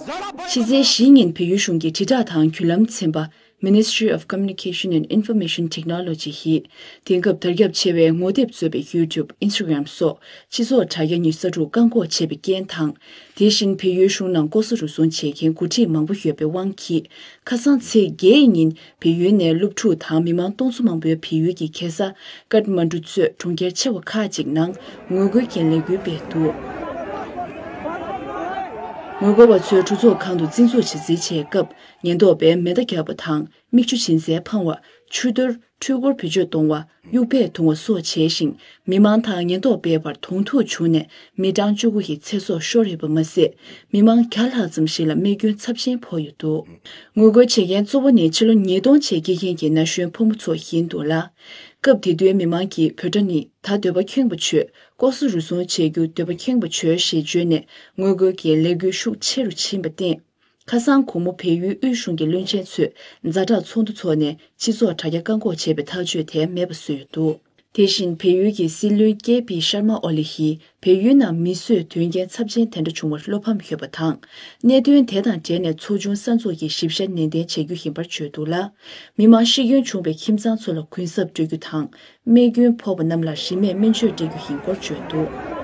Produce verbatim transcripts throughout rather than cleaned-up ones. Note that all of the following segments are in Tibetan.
ཕྱི་ཚེས་བཞི་ཉིན་བལ་ཡུལ་གཞུང་གི་དྲིལ་བསྒྲགས་དང་བརྒྱུད་ལམ་ཚན་པ། Ministry of Communication and Information Technology ཡིས། དེང་སྐབས་དར་ཁྱབ་ཆེ་བའི་ངོ་དེབ་གཙོས་པའི་YouTube, Instagram སོགས་སྤྱི་ཚོགས་དྲ་རྒྱ་ཉུང་ཙམ་དུ་བཀག་འགོག་བྱས་པའི་རྐྱེན་དང་། དེ་བཞིན་བལ་ཡུལ་གཞུང་ནང་ལྐོག་ཟ་རུལ་སུངས་བྱེད་མཁན་འགོ་ཁྲིད་མང་པོ་ཡོད་པའི་དབང་གིས། ཁ་སང་ཚེས་བརྒྱད་ཉིན་བལ་ཡུལ་ནས་སློབ་ཕྲུག་དང་མི་མང་སྟོང་ཚོ་མང་པོས་བལ་ཡུལ་གྱི་རྒྱལ་ས་ཀཏ་མན་ཌུ་གཙོས་གྲོང་ཁྱེར་ཆེ་བ་ཁག་ཅིག་ནང་ངོ་རྒོལ་གྱི་ལས་འགུལ་སྤེལ་འདུག་ངོ་རྒོལ་བ་ཚོས་གྲོས་ཚོགས་ཁང་དུ་བཙན་འཛུལ་བྱ་རྩིས་བྱས་སྐབས། ཉེན་རྟོག་པས་མེ་མདའ་བརྒྱབ་པ་དང་། མིག་ཆུ་འབྱིན་རྩྭའི་ཕང་བ། ཆུ་གཏོར། འཕྲུལ་འཁོར་བེད་སྤྱོད་གཏོང་བ། གཡུག་པས་བརྡུང་བ་སོགས་བྱས་ཤིང་། མི་མང་དང་ཉེན་རྟོག་པའི་བར་གདོང་ཐུག་བྱུང་ནས། མི་གྲངས་བཅུ་དགུ་ཡི་ཚེ་སྲོག་ཤོར་ཡོད་པ་མ་ཟད། མི་མང་བརྒྱ་ལྷག་ཙམ་ཞིག་ལ་རྨས་སྐྱོན་ཚབས་ཆེན་ཕོག་ཡོད་འདུག་ངོ་རྒོལ་བྱེད་མཁན་གཙོ་བོ་ནི་ཕྱི་ལོ་ཉིས་སྟོང་ཕྱེད་ཀྱི་རྐྱེན་གྱིས་ན་གཞོན་ཕོ་མོ་ཚོ་ཡིན་འདུག་ལ། སྐབས་དེ་དུས་མི་མང་གིས་བོད་སྒྲ་ནི། ད་འདོད་པ་ཁེངས་པ་བྱོས། ལྐོག་ཟ་རུལ་སུངས་བྱེད་རྒྱུ་འདོད་པ་ཁེངས་པ་བྱོས་ཞེས་བརྗོད་ནས་ངོ་རྒོལ་གྱི་ལས་འགུལ་ཤུགས་ཆེ་རུ་ཕྱིན་པར་བརྟེན། ཁ་སང་དགོང་མོ་བལ་ཡུལ་དབུས་གཞུང་གི་བློན་ཆེན་ཚོས་ཛ་དྲག་ཚོགས་འདུ་འཚོགས་ནས་སྤྱི་ཚོགས་དྲ་རྒྱ་བཀག་འགོག་བྱས་པའི་ཐག་གཅོད་དེ་མེད་པ་བཟོས་ཡོད་འདུག་དེ་བཞིན་བལ་ཡུལ་གྱི་སྲིད་བློན་ཀེ་པི་ཤར་མ་ཨོ་ལི་ཡིས་བལ་ཡུལ་ནང་མི་གསོད་དོན་རྐྱེན་ཚབས་ཆེན་དེ་འདྲ་བྱུང་བར་བློ་ཕམ་ཡོད་པ་དང་། གནད་དོན་དེ་དང་འབྲེལ་ནས་ཚོགས་ཆུང་གསར་འཛུགས་ཀྱིས་ཞིབ་བཤེར་ནན་ཏན་བྱེད་རྒྱུ་ཡིན་པར་བརྗོད་འདུག་ལ། མི་མང་ཤི་སྐྱོན་བྱུང་བའི་ཁྱིམ་ཚང་ཚོ་ལ་གུན་གསབ་སྤྲོད་རྒྱུ་དང་། རྨས་སྐྱོན་ཕོག་པ་རྣམས་ལ་རིན་མེད་སྨན་བཅོས་སྤྲད་རྒྱུ་ཡིན་སྐོར་བརྗོད་འདུག་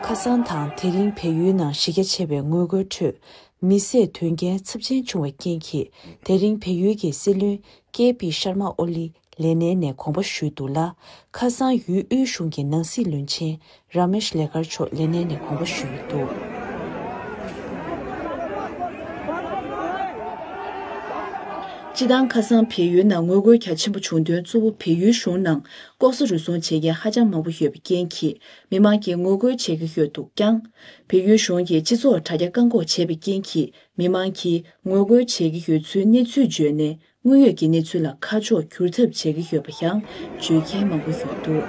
ཁ་སང་དང་དེ་རིང་བལ་ཡུལ་ནང་གཞི་རྒྱ་ཆེ་བའི་ངོ་རྒོལ་ཁྲོད། མི་བསད་དོན་རྐྱེན་ཚབས་ཆེན་བྱུང་བའི་རྐྱེན་གྱིས། དེ་རིང་བལ་ཡུལ་གྱི་སྲིད་བློན་ཀེ་པི་ཤར་མ་ཨོ་ལི་ལས་གནས་ནས་དགོངས་པ་ཞུས་འདུག་ལ། ཁ་སང་ཡུལ་དབུས་གཞུང་གི་ནང་སྲིད་བློན་ཆེན་ར་མེཤ་ལེ་ཁར་མཆོག་ལས་གནས་ནས་དགོངས་པ་ཞུས་འདུག་སྤྱི་བཏང་ཁ་སང་བལ་ཡུལ་ནང་ངོ་རྒོལ་རྒྱ་ཆེན་པོ་བྱུང་དོན་གཙོ་བོ་བལ་ཡུལ་གཞུང་ནང་ལྐོག་ཟ་རུལ་སུངས་བྱེད་མཁན་ཧ་ཅང་མང་པོ་ཡོད་པའི་རྐྱེན་གྱིས་མི་མང་གིས་ངོ་རྒོལ་བྱེད་ཀྱི་ཡོད་འདུག་ཀྱང་། བལ་ཡུལ་གཞུང་གིས་སྤྱི་ཚོགས་དྲ་རྒྱ་བཀག་འགོག་བྱས་པའི་རྐྱེན་གྱིས་མི་མང་གིས་ངོ་རྒོལ་བྱེད་ཀྱི་ཡོད་ཚུལ་གནས་ཚུལ་བརྗོད་ནས། དངོས་ཡོད་ཀྱི་གནས་ཚུལ་ལ་ཁ་ཕྱོགས་བསྒྱུར་ཐབས་བྱེད་ཀྱི་ཡོད་པ་ཡང་བརྗོད་མཁན་མང་པོ་ཡོད་འདུག་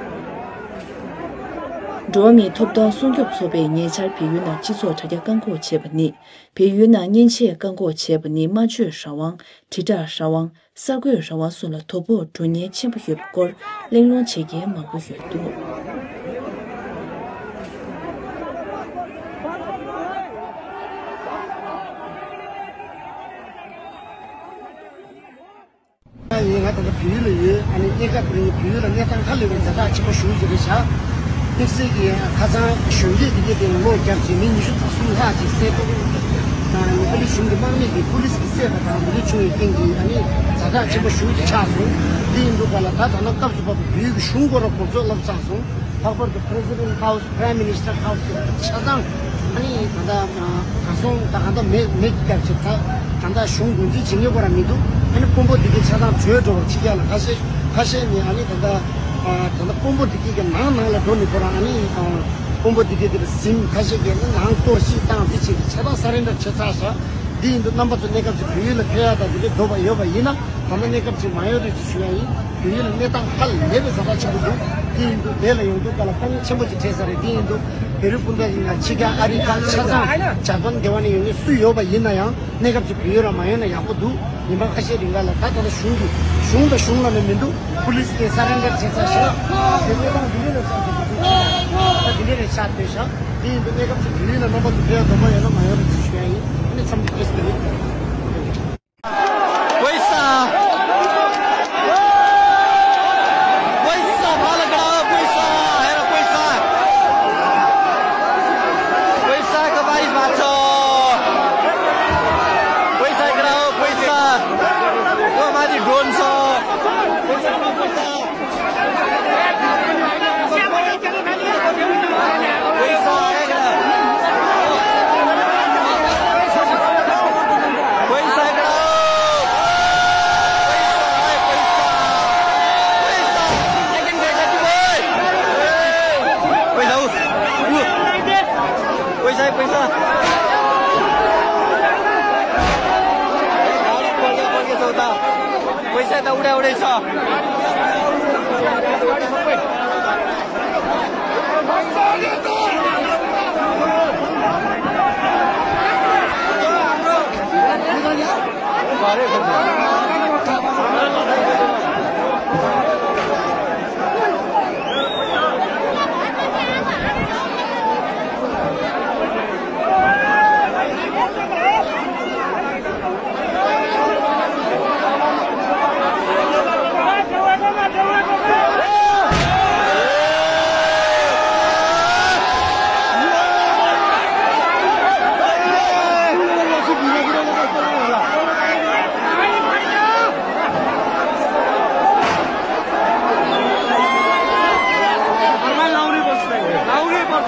འགྲོ་བ་མིའི་ཐོབ་ཐང་སྲུང་སྐྱོབ་ཚོགས་པས་ཉེ་ཆར་བལ་ཡུལ་ནང་སྤྱི་ཚོགས་དྲ་རྒྱ་བཀག་འགོག་བྱས་པ་ནི། བལ་ཡུལ་ནང་མཉེན་ཆས་བཀག་འགོག་བྱས་པ་ནི་སྨྲ་བརྗོད་རང་དབང་། དྲིལ་བསྒྲགས་རང་དབང་། གསར་འགོད་རང་དབང་སོགས་ལ་དོ་ཕོག་འགྲོ་ཉེན་ཆེན་པོ་ཡོད་པའི་སྐོར་གླེང་སློང་བྱེད་མཁན་མང་པོ་ཡོད་འདུག་ཡིན། ང་ད་ལྟ་བལ་ཡུལ་ལ་ཡོད། ཨ་ནི་གནས་སྐབས་རིང་བལ་ཡུལ་ལ་གནས་སྟངས་ཧ་ལས་པའི་ཛ་དྲག་ཆེན་པོ་བྱུང་ཡོད་ཀྱི་རེད་བཞག་དམིགས་བསལ་གྱི་ཁ་སང་གཞོན་སྐྱེས་དེ་གའི་སྟེང་གློག་བརྒྱབ་རྗེས་མི་ཉི་ཤུ་རྩ་གསུམ་ལྷག་ཅིག་བསད་པ་དང་། ཨ་རིའི་གཞུང་གི་དམག་མི་གིས་པུ་ལིས་ཀྱིས་བསད་པ་དང་དེ་འདྲ་བྱུང་བའི་རྐྱེན་གྱིས་ཨ་ནི་ཛ་དྲག་ཆེན་པོ་ཞེ་པོ་ཅིག་ཆགས་སོང་། དེ་ཡིན་དུས་ག་ལ་ད་ད་ལྟ་སྐབས་སུ་བབས་པའི་བལ་ཡུལ་གྱི་གཞུང་སྐོར་ལ་གོ་ཚོད་ལབ་ཚར་སོང་། ལྷག་པར་དུ་President House, Prime Minister House གི་ཆ་ཚང་ཨ་ནི་ད་ལྟ་གར་སོང་། ད་ག་ད་མེད་མེད་ཀྱི་སྐབས་ཅིག་ད་ད་ལྟ་གཞུང་འགོ་འཛིན་བྱེད་མཁན་ཁོ་རང་མི་འདུག་ཨ་ནི་དཔོན་པོ་འདི་གའི་ཆ་ཚང་བྲོས་འགྲོ་བར་ཕྱི་རྒྱལ་ལ་ཁ་ཤས་ཁ་ཤས་ནི་ཨ་ནི་ད་ལྟ་ད་ལྟ་དཔོན་པོ་འདི་གའི་གི་ནང་ནང་ལ་འགྲོ་ནི་ཁོ་རང་ཨ་ནི་དཔོན་པོ་འདི་གའི་དེ་ལ་ཟིན། ཁ་ཤས་ཀྱིས་ནི་ནང་གཏོར་བཤིག་བཏང་། འདི་བྱས་ཏེ་ཆ་ཚང་surrender བྱས་ཚར་ཤག་འདི་ཡིན་དུས་རྣམ་པ་ཚོ་གནས་སྐབས་ཅིག་བལ་ཡུལ་ལ་ཕེབས་ཡག་དང་དེ་འདྲའི་འདོད་པ་ཡོད་པ་ཡིན་ན། ད་ལྟ་གནས་སྐབས་ཅིག་མ་ཡོང་རོགས་ཅིག་ཞུ་ཡ་ཡིན། བལ་ཡུལ་ལ་གནས་སྟངས་ཧ་ལས་པའི་ཛ་དྲག་ཆེན་པོ་འདུག་དེ་ཡིན་དུས་དེ་ལ་ཡོང་དུས་སྐབས་ལ་དཀའ་ངལ་ཆེན་པོ་ཅིག་འཕྲད་ས་རེད། དེ་ཡིན་དུས་བོད་རིགས་སྤུན་ཟླ་ཡིན་ན་ཕྱི་རྒྱལ་ཨ་རི་ཁག་ཆ་ཚང་ཇ་པན་འདི་བ་ནས་ཡོང་མཁན་སུ་ཡོད་པ་ཡིན་ན་ཡང་གནས་སྐབས་ཅིག་བལ་ཡུལ་ལ་མ་ཡོང་ན་ཡག་པོ་འདུག་ཉི་མ་ཁ་ཤས་རིང་ག་ལ་ད་ད་ལྟ་གཞུང་གི་གཞུང་དང་གཞུང་ལ་ནི་མི་འདུག་པུ་ལིས་ཀྱིས་surrender བྱས་ཚར་ཤག་དེ་གནས་སྟངས་འདི་འདྲ་རེད་ཤག་དེ་འདྲ་རེད་ཤག་དེ་ཤག་དེ་ཡིན་དུས་གནས་སྐབས་ཅིག་བལ་ཡུལ་ལ་རྣམ་པ་ཚོ་ཕེབས་ཡག་འདོད་པ་ཡོད་ན་མ་ཡོང་རོགས་ཅིག་ཞུ་ཡ་ཡིན། ཨ་ནི་མཚམས་བཅད་ཟེར་རེད།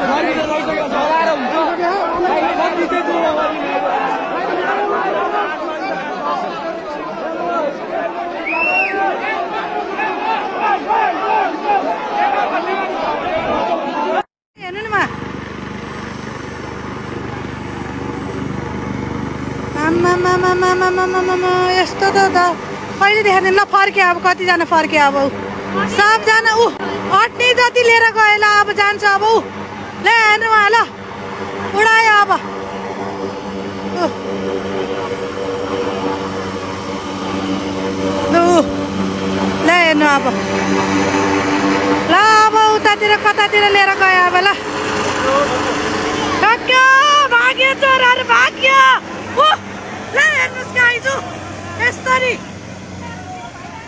हेर्नु न मा। आम्मामामामामामामामा, यस्तो त, त कहिले देखाएको थिएन। ल, फर्क्यो अब, कतिजना फर्क्यो अब ऊ। सबजना ऊ अट्ने जति लिएर गयो। ल, अब जान्छ अब ऊ। ल, हेर्नु मा, ल, उडायो अब। ऊ। ल, ऊ। ल, हेर्नु अब। ल, अब उतातिर कतातिर लिएर गयो अब। ल, सक्यो, भाग्यो, चोरहरू भाग्यो। ऊ। ल, हेर्नुहोस् गाइजु, यसरी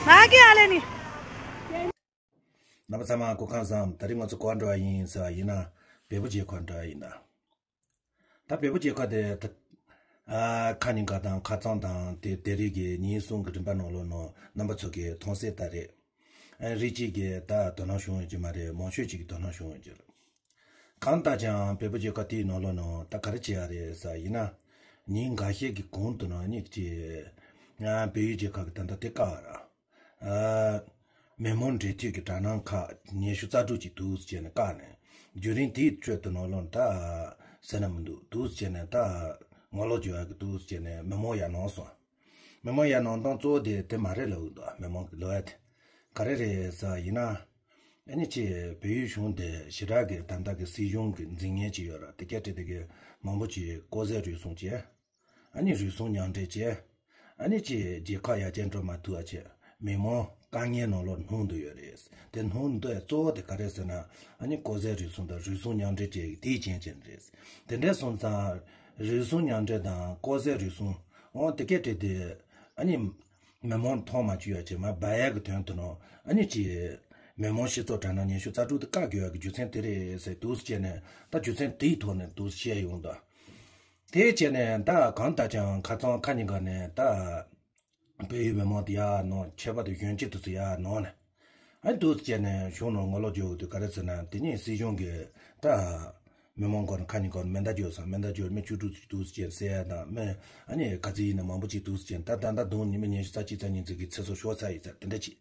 भागिहाल्यो नि। རྣམ་པ་ཚང་མ་སྐུ་ཁམས་བཟང་། ད་རིང་ང་ཚོ་ག་པར་འགྲོ་བ་ཡིན་ཟེར་བ་ཡིན་ན། བལ་པོ་རྒྱལ་ཁབ་འགྲོ་བ་ཡིན་ན། ད་བལ་པོ་རྒྱལ་ཁབ་དེ་ད་ཨ་ཁ་ཉིན་ག་དང་ཁ་རྩང་དང་དེ་དེ་རིགས་ཀྱི་ཉིན་གསུམ་གྱི་རིམ་པ་ནང་ལོགས་ནང་རྣམ་པ་ཚོ་གིས་མཐོང་གསལ་ལྟར་རེད། ཨ་རིགས་གཅིག་གིས་ད་དོ་སྣང་བྱུང་ཡོད་ཀྱི་མ་རེད། མང་ཤོས་ཅིག་གིས་དོ་སྣང་བྱུང་ཡོད་ཀྱི་རེད། གང་ལྟར་ཀྱང་བལ་པོ་རྒྱལ་ཁབ་དེའི་ནང་ལོགས་ནང་ད་ག་རེ་བྱེད་ཡ་རེད་ཟེར་བ་ཡིན་ན། ཉིན་འགའ་ཤས་ཀྱི་གོང་དུ་ནང་གཉིས་ཀྱི་ཨ་བལ་ཡུལ་རྒྱལ་ཁབ་ཀྱི་ད་ལྟ་དེ་བཀག་ར། ཨ། མི་མང་འབྲེལ་མཐུད་ཀྱི་དྲ་སྣང་ཁག་ཉི་ཤུ་རྩ་དྲུག་ཅིག་འདུག་ཟེར་ནས་བཀག་ནས། བརྒྱུད་རིམ་དེའི་ཁྲོད་དུ་ནང་ལོགས་ད་ཟེར་ན་མི་འདུག་འདུག་ཟེར་ནས་ད་ངོ་ལོག་བྱེད་ཡག་གི་འདུག་ཟེར་ནས་མི་མང་ཡར་ལངས་སོང་། མི་མང་ཡར་ལངས་སྟངས་གཙོ་བོ་དེ་དེ་མ་རེད་ལབ་འདུག་མི་མང་གི་ལབ་ཡ་དེ་ག་རེ་རེད་ཟེར་བ་ཡིན་ན། ཨ་ནི་ཅིག་བལ་ཡུལ་གཞུང་དེ་ཞེ་དྲག་གི་ད་ལྟ་གི་སྲིད་གཞུང་གི་འཛིན་མཁན་ཅིག་ཡོད་ར། དེ་སྐད་བྲིས་དེ་གི་མང་པོ་ཅིག་ལྐོག་ཟ་རུལ་སུངས་བྱས། ཨ་ནི་རུལ་སུངས་མཉམ་འབྲེལ་བྱས། ཨ་ནི་ཅིག་རྒྱལ་ཁབ་ཡར་རྒྱས་འགྲོ་མ་ཐུབ་པ་བྱས། མི་མང་དཀའ་ངལ་ནང་ལོགས་ལྷུང་བསྡད་ཡོད་རེད། དེ་ལྷུང་བསྡད་གཙོ་བོ་དེ་ག་རེ་ཟེར་ན། ཨ་ནི་ལྐོག་ཟ་རུལ་སུངས་དང་རུལ་སུངས་མཉམ་འབྲེལ་བྱས་ཀྱི་དེའི་རྐྱེན་ཅན་རེད། དེ་འདྲ་སོང་ཙང་རུལ་སུངས་མཉམ་འབྲེལ་དང་ལྐོག་ཟ་རུལ་སུངས་འོང་དེ་སྐད་བྲིས་དེ། ཨ་ནི་མི་མང་མཐོང་མ་བཅུག་ཡ་བྱས་མ་སྦ་ཡ་གི་དོན་དུ་ནོ། ཨ་ནི་ཅིག་མི་མང་སྤྱི་ཚོགས་དྲ་སྣང་ཉི་ཤུ་རྩ་དྲུག་དེ་བཀག་དགོས་ཡ་གི་རྒྱུ་མཚན་དེ་རེད་ཟེར་འདུག་སེ་བྱས་ནས་ད་རྒྱུ་མཚན་དེའི་ཐོག་ནས་འདུག་སེ་བཤད་ཡོང་ད། དེ་བྱས་ནས་ད་གང་ལྟར་ཀྱང་ཁ་ཚང་ཁ་ཉིན་ག་ནས་ད་བལ་ཡུལ་མི་མང་དེ་ཡར་ནང་ཆད་པ་དང་གཞོན་སྐྱེས་དེ་ཚོ་ཡར་ནང་ནས་ཨ་འདུག་སེ་བྱས་ནས་གཞུང་ནང་ངོ་ལོག་རྒྱག་དུས་ག་རེ་ཟེར་ན། དེ་ནས་སྲིད་གཞུང་གིས་ད་མི་མང་སྐོར་ཁ་ཉིན་སྐོར་མེ་མདའ་རྒྱག་སོང་། མེ་མདའ་རྒྱག་མི་བཅུ་དྲུག་ཅིག་འདུག་སེ་བྱས་ཟེར་ཡ་དང་། མི་ཨ་ནི་ག་ཚོད་ཡིན་ན་མང་པོ་ཅིག་འདུག་སེ་བྱས། ད་ད་ད་དུང་ཉི་མ་ཉི་ཤུ་རྩ་གཅིག་རྩ་གཉིས་ཚོད་ཀྱི་ཚེ་སྲོག་ཤོར་ཚར་ཡིན་ཟེར་དེ་འདྲ་ཅིག་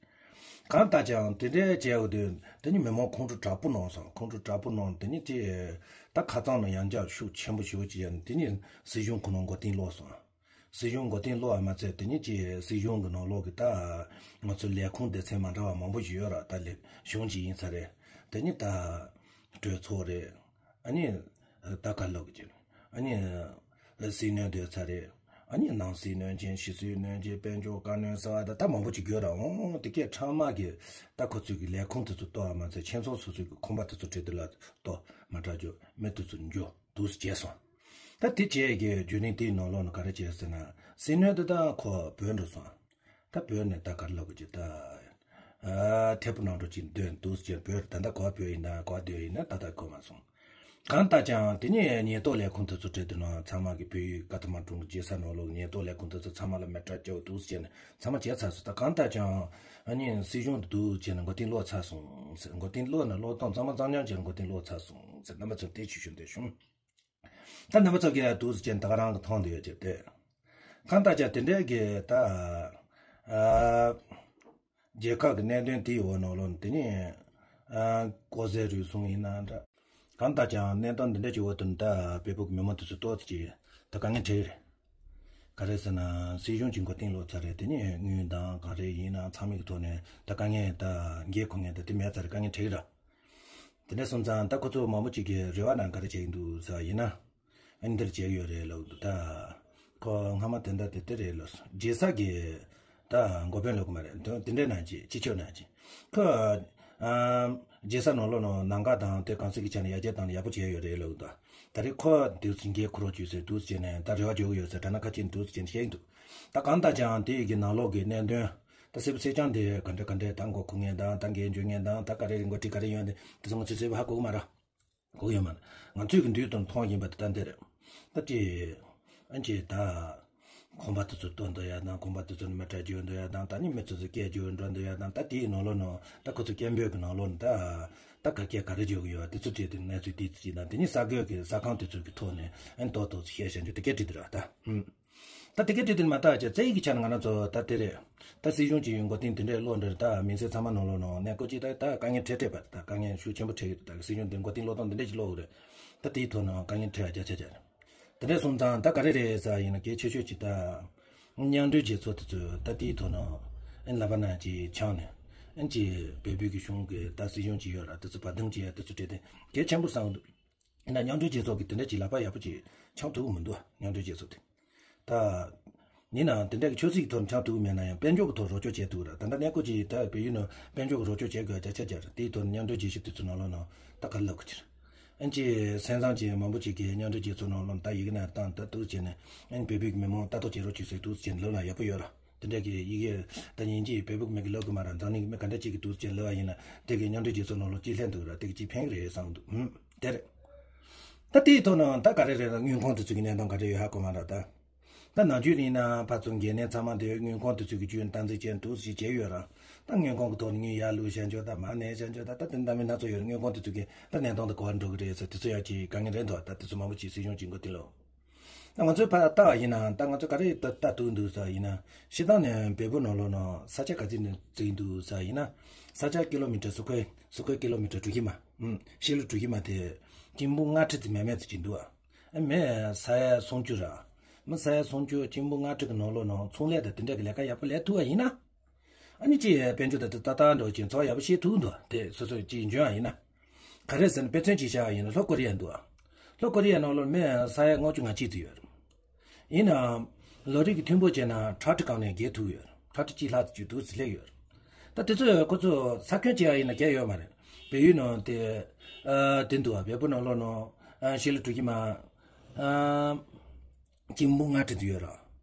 གང་ལྟར་ཀྱང་དེ་འདྲའི་བྱས་ཡོད་དུས་དེ་ནི་མི་མང་ཁོང་ཁྲོ་དྲག་པོ་གནང་སོང་། ཁོང་ཁྲོ་དྲག་པོ་གནང་། དེ་ནི་དེ་ད་ཁ་ཚང་ནང་ཡང་བསྐྱར་ཤུགས་ཆེན་པོ་ཞེ་པོ་ཅིག་ཡོད་ནི་དེ་ནི་སྲིད་གཞུང་ཁོ་ན་མགོ་རྟིང་སློག་སོང་། སྲིད་གཞུང་མགོ་རྟིང་སློག་པ་མ་ཚད་དེ་ནི་ཅི་སྲིད་གཞུང་གི་ནང་ལོགས་ཀྱི་ད་ང་ཚོ་ལས་ཁུངས་སྡེ་ཚན་མ་འདྲ་བ་མང་པོ་ཞིག་ཡོད་ར། ད་ལས་གཞུང་ཅིག་ཡིན་ས་རེད། དེ་ནི་ད་གྲོས་ཚོགས་རེད། ཨ་ནི་ད་ག་ལོག་གི་ཅི་ཨ་ནི་སྲིད་བློན་སྡོད་ས་རེད། ཨ་ནི་ནང་སྲིད་བློན་ཆེན། ཕྱི་སྲིད་བློན་ཆེན། དཔལ་འབྱོར་བཀའ་བློན་ཟེར་བ་ད་ད་མང་པོ་ཅིག་ཡོད་ར། འོང་དེ་གས་ཚང་མ་གི་ད་ཁོ་ཚོས་གི་ལས་ཁུངས་དེ་ཚོ་གཏོར་བ་མ་ཚད་ཁྱིམ་ཚང་སོ་སོའི་གི་ཁང་པ་དེ་ཚོ་བྲིས་དེ་ལ་གཏོར་མ་དྲག་རྒྱུ་མི་དེ་ཚོ་འགྱོ། འདུག་སེ་བྱས་སོང་། ད་དེ་བྱས་ཀྱི་བརྒྱུད་རིམ་དེའི་ནང་ལོགས་ནས་ག་རེ་བྱས་ཟེར་ན། སྲིད་བློན་དེ་ད་ཁོ་བོད་འགྲོ་སོང་། ད་བོད་ནས་ད་ག་རེ་ལབ་དགོས་ཀྱི་ད། ཨ་ཐད་པ་ནང་འགྲོ་ཅིག་འདོན་འདུག་སེ་བྱས། བོད་ད་ལྟ་ག་བ་བོད་ཡིན་ན་ག་བ་བོད་ཡིན་ན་ད་ལྟ་གོ་མ་སོང་། གང་ལྟར་ཀྱང་དེ་ནས་ཉེན་རྟོག་ལས་ཁུངས་དེ་ཚོ་གྲས་དེ་ནང་ཚང་མ་གི་བོད་ཡུལ་ཀ་ཐ་མན་གྲུ་གི་རྒྱལ་ས་ནང་ལོགས་ཉེན་རྟོག་ལས་ཁུངས་དེ་ཚོ་ཚང་མ་ལ་མེ་སྲེག་བྱས་འདུག་སེ་བྱས་ནས་ཚང་མ་བྱས་ཚར་སོང་། ད་གང་ལྟར་ཀྱང་ཨ་ནི་སྲིད་གཞུང་དུ་འདུག་སེ་བྱས་ནས་མགོ་རྟིང་སློག་ཚར་སོང་ཟེར། མགོ་རྟིང་སློག་ནས་སློག་སྟངས་གཙང་མ་གཙང་རྐྱང་བྱས་ནས་མགོ་རྟིང་སློག་ཚར་སོང་ཟེར། རྣམ་པ་ཚོ་དེ་ཞུ་ཞུ་འདོད་བྱུང་། ད་རྣམ་པ་ཚོ་གིས་འདུག་སེ་བྱས་ནས་ད་ག་རང་གི་མཐོང་འདོད་ཡོད་ཀྱི་དེ། གང་ལྟར་ཀྱང་དེ་འདྲའི་གི་ད་ཨ་རྒྱལ་ཁབ་ཀྱི་གནད་དོན་དེའི་འོག་ནང་ལོགས་ནས་དེ་ནས་ཨ་ལྐོག་ཟ་རུལ་སུངས་ཡིན་ན་འདྲ། གང་ལྟར་ཀྱང་གནད་དོན་འདི་འདྲ་ཅིག་འོག་ཏུ་ད་བལ་པོ་གི་མི་མང་དེ་ཚོ་ཏོག་ཙམ་ཅིག་ད་དཀའ་ངལ་འཕྲད་ཀྱི་རེད། ག་རེ་ཟེར་ན་སྲིད་གཞུང་གིས་མགོ་རྟིང་སློག་ཚར་རེད། དེ་ནས་དངུལ་དང་ག་རེ་ཡིན་ན་ཚང་མའི་གི་ཐོག་ནས་ད་དཀའ་ངལ་ད་འགན་འཁུར་མཁན་ད་དེ་མེད་ཚར་རེད། དཀའ་ངལ་འཕྲད་ཀྱི་རེད། དེ་འདྲ་སོང་ཙང་ད་ཁོ་ཚོ་མང་པོ་ཅིག་གིས་རེ་བ་ནང་ག་རེ་བྱེད་ཀྱི་འདུག་ཟེར་བ་ཡིན་ན། ཨ་ནི་འདིར་བྱེད་ཀྱི་ཡོད་རེད་ལབ་འདུག་ད་ཁོ་སྔ་མ་དེ་འདྲ་དེ་དེ་རེད་ལབ་སོང་། རྒྱལ་ས་གི་ད་འགོ་དཔོན་ལབ་གི་མ་རེད། དེ་དེ་འདྲའི་ནང་ཅིག་སྤྱི་ཁྱབ་ནང་ཅིག་ཁོ་ཨ་རྒྱལ་ས་ནང་ལོགས་ནང་ལམ་ཁ་དང་དེ་གོང་ཚད་ཀྱི་ཆ་ནས་ཡར་རྒྱས་བཏང་ནས་ཡག་པོ་བྱས་ཡོད་རེད་ལབ་འདུག་ད་རེས་ཁོ་འདུག་སེ་འགན་འཁུར་རོགས་བྱོས་ཟེར་འདུག་སེ་བྱས་ནས་ད་རེ་བ་བཅོལ་གི་ཡོད་ཟེར་དྲ་སྣང་ཁ་ཅིག་འདུག་སེ་བྱས་ནས་བཤད་ཀྱི་འདུག་ད་གང་ལྟར་ཀྱང་དེ་ཡི་གི་ནང་ལོགས་ཀྱི་གནད་དོན་ད་གསལ་པོ་གསལ་རྐྱང་དེ་ག་འདྲ་ག་འདྲ་ད་མགོ་འཁོར་མཁན་དང་ད་འགན་འཇོག་མཁན་དང་ད་ག་རེ་འགོ་ཁྲིད་ག་རེ་ཡོད་དེ་དེ་ཚོ་ང་ཚོས་གསལ་པོ་ཧ་གོ་གི་མ་རེད། གོ་གི་ཡོད་མ་རེད། ང་ཚོས་ཀྱི་མདུན་དུ་མཐོང་བཞིན་པ་དེ་ད་འདི་རེད། ད་ཅི་ཨ་ཅེ་ད་ཁང་པ་དེ་ཚོ་གཏོར་འདོད་ཡ་དང་། ཁང་པ་དེ་ཚོ་ནས་མེ་སྲེག་བྱེད་འདོད་ཡ་དང་། ད་ནི་མི་ཚོ་ཚོ་སྐད་རྒྱག་འགྲོ་འདོད་ཡ་དང་། ད་དེའི་ནང་ལོགས་ནང་ད་ཁོ་ཚོ་སྐད་འབོད་ཀྱི་ནང་ལོགས་ནང་ད་ ད་ག་སྐད་ག་རེ་བརྗོད་ཀྱི་ཡོད་དེ་ཚོ་བྲིས་ཏེ་གནས་ཚུལ་དེ་ཅིག་དང་དེ་ནི་ས་གོས་ཀྱི་ས་ཁང་དེ་ཚོ་གི་ཐོག་ནས་ཨན་ཏོག་ཏོག་ཙམ་བཤད་བཤད་རྒྱུ་དེ་སྐད་བྲིས་དེ་ར་ད། ཧུམ། ད་དེ་སྐད་བྲིས་དེ་ནི་མ་ལྟ་བྱས་རྩ་ཡིག་གི་ཆ་ནས་ང་རང་ཚོ་ད་དེ་རེད། ད་སྲིད་གཞུང་གི་མགོ་རྟིང་དེ་འདྲས་སློག་འདྲ་རེད། ད་མི་སེར་ཚང་མ་ནང་ལོགས་ནང་གནས་སྐོར་ཅིག་ད་ད་དཀའ་ངལ་འཕྲད་འཕྲད་པ་རེད། ད་དཀའ་ངལ་ཤུགས་ཆེན་པོ་འཕྲད་ཡོད་རེད། ད་སྲིད་གཞུང་དེ་མགོ་རྟིང་སློག་སྟངས་དེ་འདྲས་ཅིག་སློག་དགོས་རེད། ད་དེའི་ཐོག་ནས་དཀའ་ངལ་འཕྲད་ཡ་བརྒྱ་ཆ་བརྒྱ་རེད། དེ་འདྲ་སོང་ཙང་ད་ག་རེ་རེད་ཟེར་ཡིན་ན་གལ་ཆེ་ཤོས་ཅིག་ད། མཉམ་འབྲེལ་རྒྱལ་ཚོགས་དེ་ཚོས་ད་ལྟའི་ཐོག་ནས་ཨེ་ལབ་པ་ན་ཅིག་ཆགས་ནས་ཨེ་ཅིག་བལ་པོའི་གི་གཞུང་གི་ད་སྲིད་གཞུང་ཅིག་ཡོད་ར་དེ་ཚོ་བར་འདུམ་བྱེད་ཡ་དེ་ཚོ་བྲིས་ཏེ་གལ་ཆེན་པོ་བསམ་གི་འདུག་ཡིན་ན་མཉམ་འབྲེལ་རྒྱལ་ཚོགས་ཀྱི་དེ་འདྲ་ཅིག་ལབ་པ་ཡག་པོ་ཅིག་ཆགས་ཐུབ་ཀྱི་མི་འདུག་མཉམ་འབྲེལ་རྒྱལ་ཚོགས་དེ་ད། ཡིན་ནའང་དེ་འདྲ་གི་ཆབ་སྲིད་ཀྱི་ཐོག་ནས་ཆགས་ཐུབ་ཀྱི་མེད་ན་ཡང་དཔལ་འབྱོར་གྱི་ཐོག་རོགས་སྐྱོར་བྱས་ཐུབ་ར། ད་ལྟ་གནས་སྐོར་གྱི་ད་བལ་ཡུལ་ནང་དཔལ་འབྱོར་གྱི་རོགས་སྐྱོར་བྱེད་དགོས་བརྒྱ་ཆ་བརྒྱ་རེད། དེའི་ཐོག་ནས་མཉམ་འབྲེལ་རྒྱལ་སྤྱི་དེ་ཚོ་ནང་ལོགས་ནང་ད་ག་རེ་ལབ་དགོས་ཀྱི་རེད། ཨན་ཅི་སེམས་བཟང་ཅན་མང་པོ་ཅིག་གིས་མཉམ་འབྲེལ་རྒྱལ་ཚོགས་ནང་ལོགས་ད་ཡི་གེ་ནང་བཏང་ད་འདུག་བྱས་ནས་ཨན་བལ་པོའི་གི་མི་མང་ལྟ་རྟོག་བྱེད་རོགས་བྱེད་ཟེར་འདུག་བྱས་ནས་ལབ་ན་ཡག་པོ་ཡོད་ར། དེ་འདྲ་གི་ཡི་གེ་ད་ཉིན་གྱི་བལ་པོ་མི་གི་ལབ་དགོས་མ་ར་འཛམ་གླིང་གི་མི་ག་འདྲ་ཅིག་གི་འདུག་བྱས་ནས་ལབ་པ་ཡིན་ན་དེ་གི་མཉམ་འབྲེལ་རྒྱལ་ཚོགས་ནང་ལོགས་ཅིག་ལྷན་འདུག་ར། དེ་གི་ཅིག་ཕན་གི་རེད་བསམ་འདུག་ཨུམ་དེ་རེད། ད་དེའི་ཐོག་ནས་ད་ག་རེ་རེད་ལ་དངུལ་ཁང་དེ་ཚོ་གི་གནས་སྟངས་ག་རེ་ཡོད་ཧ་གོ་མ་ར་ད། ད་ནམ་རྒྱུན་ཡིན་ན་ཕར་ཚུར་འགན་ནས་ཚང་མ་དེ་དངུལ་ཁང་དེ་ཚོ་གི་རྒྱུན་སྟངས་འཛིན་བྱས་འདུག་ཞིག་བྱས་ཡོད་ར། ད་དངུལ་ཁང་གི་ཐོག་ནས་དངུལ་ཡར་བླུགས་བྱ་འཇོག་ད་མར་ནས་བྱ་འཇོག་ད་ད་དེ་འདྲ་མི་སྣ་ཚོགས་ཡོད་ར། དངུལ་ཁང་དེ་ཚོ་གི་ད་གནས་སྟངས་དེ་ག་བར་འགྲོ་གི་རེད་ཟེར་དེ་ཚོ་ཡང་ཅིག་དཀའ་ངལ་རེད་འདུག་ད་དེ་ཚོ་མང་པོ་ཅིག་སྲིད་གཞུང་ཅིག་མགོ་རྟིང་སློག་ད་ང་ཚོའི་ཕར་ལྟ་བ་ཡིན་ན་ད་ང་ཚོ་ག་རེ་ལྟ་ལྟ་ཐུབ་འདུག་ཟེར་ཡིན་ན་ཕྱི་ཐང་ནས་བལ་པོ་ནང་ལོགས་ནང་ས་ཆ་ག་ཚོད་ནས་བརྩིས་འདུག་ཟེར་ཡིན་ན་ས་ཆ་ཀི་ལོ་མི་ཊར་སུ་ཁོའི་སུ་ཁོའི་ཀི་ལོ་མི་ཊར་གྲུ་བཞི་མ་ཨུམ་ཤེལ་ལུ་གྲུ་བཞི་མ་དེ་གཅིག་འབུམ་ལྔ་ཁྲི་ཙམ་མེད་མེད་ཙམ་ཅིག་འདུག་ཨ། མི་ས་ཡ་སུམ་ཅུ་ར། མི་ས་ཡ་སུམ་ཅུ་གཅིག་འབུམ་ལྔ་ཁྲི་གི་ནང་ལོགས་ནང་ཚོང་ལས་དང་དེ་འདྲ་གི་ལས་ཀ་ཡག་པོ་ལས་ཐུབ་པ་ཡིན་ན། ཨ་ནི་ཅིག་དཔལ་འབྱོར་དང་ཏག་ཏག་འགྲོ་ཅིག་འཚོ་བ་ཡག་པོ་བྱེད་ཐུབ་འདུག་དེ་སོ་སོ་ཅིག་འཇོན་པ་ཡིན་ན། ག་རེ་ཟེར་ན་དཔེ་མཚོན་ཅིག་བཞག་པ་ཡིན་ན་ལྷོ་ཀོ་རི་ཡ་འདུག་ལྷོ་ཀོ་རི་ཡ་ནང་ལོགས་མི་ས་ཡ་ལྔ་བཅུ་ང་གཅིག་ཙམ་ཡོད་རེད། ཡིན་ནའང་། ལོ་རེ་གི་མཐུན་པོ་བྱས་ན་ཁྲག་ཁྲིག་གང་ནས་བརྒལ་ཐུབ་ཡོད་རེད། ཁྲག་ཁྲིག་གཅིག་ལྷག་ཙམ་ཅིག་འདུག་ཟེར་སླེབས་ཡོད་རེད། ད་དེ་ཚོ་ཁོ་ཚོ་ས་ཁྱོན་བྱས་པ་ཡིན་ན་བརྒལ་ཡོད་མ་རེད། བལ་ཡུལ་ནང་དེ། ཨ། དེ་འདུག་ཨ། བལ་པོ་ནང་ལོགས་ནང་། ཨ། ཤེལ་ལུ་གྲུ་བཞི་མ། ཨ། གཅིག་འབུམ་ལྔ་ཁྲི་ཙམ་ཡོད་ར།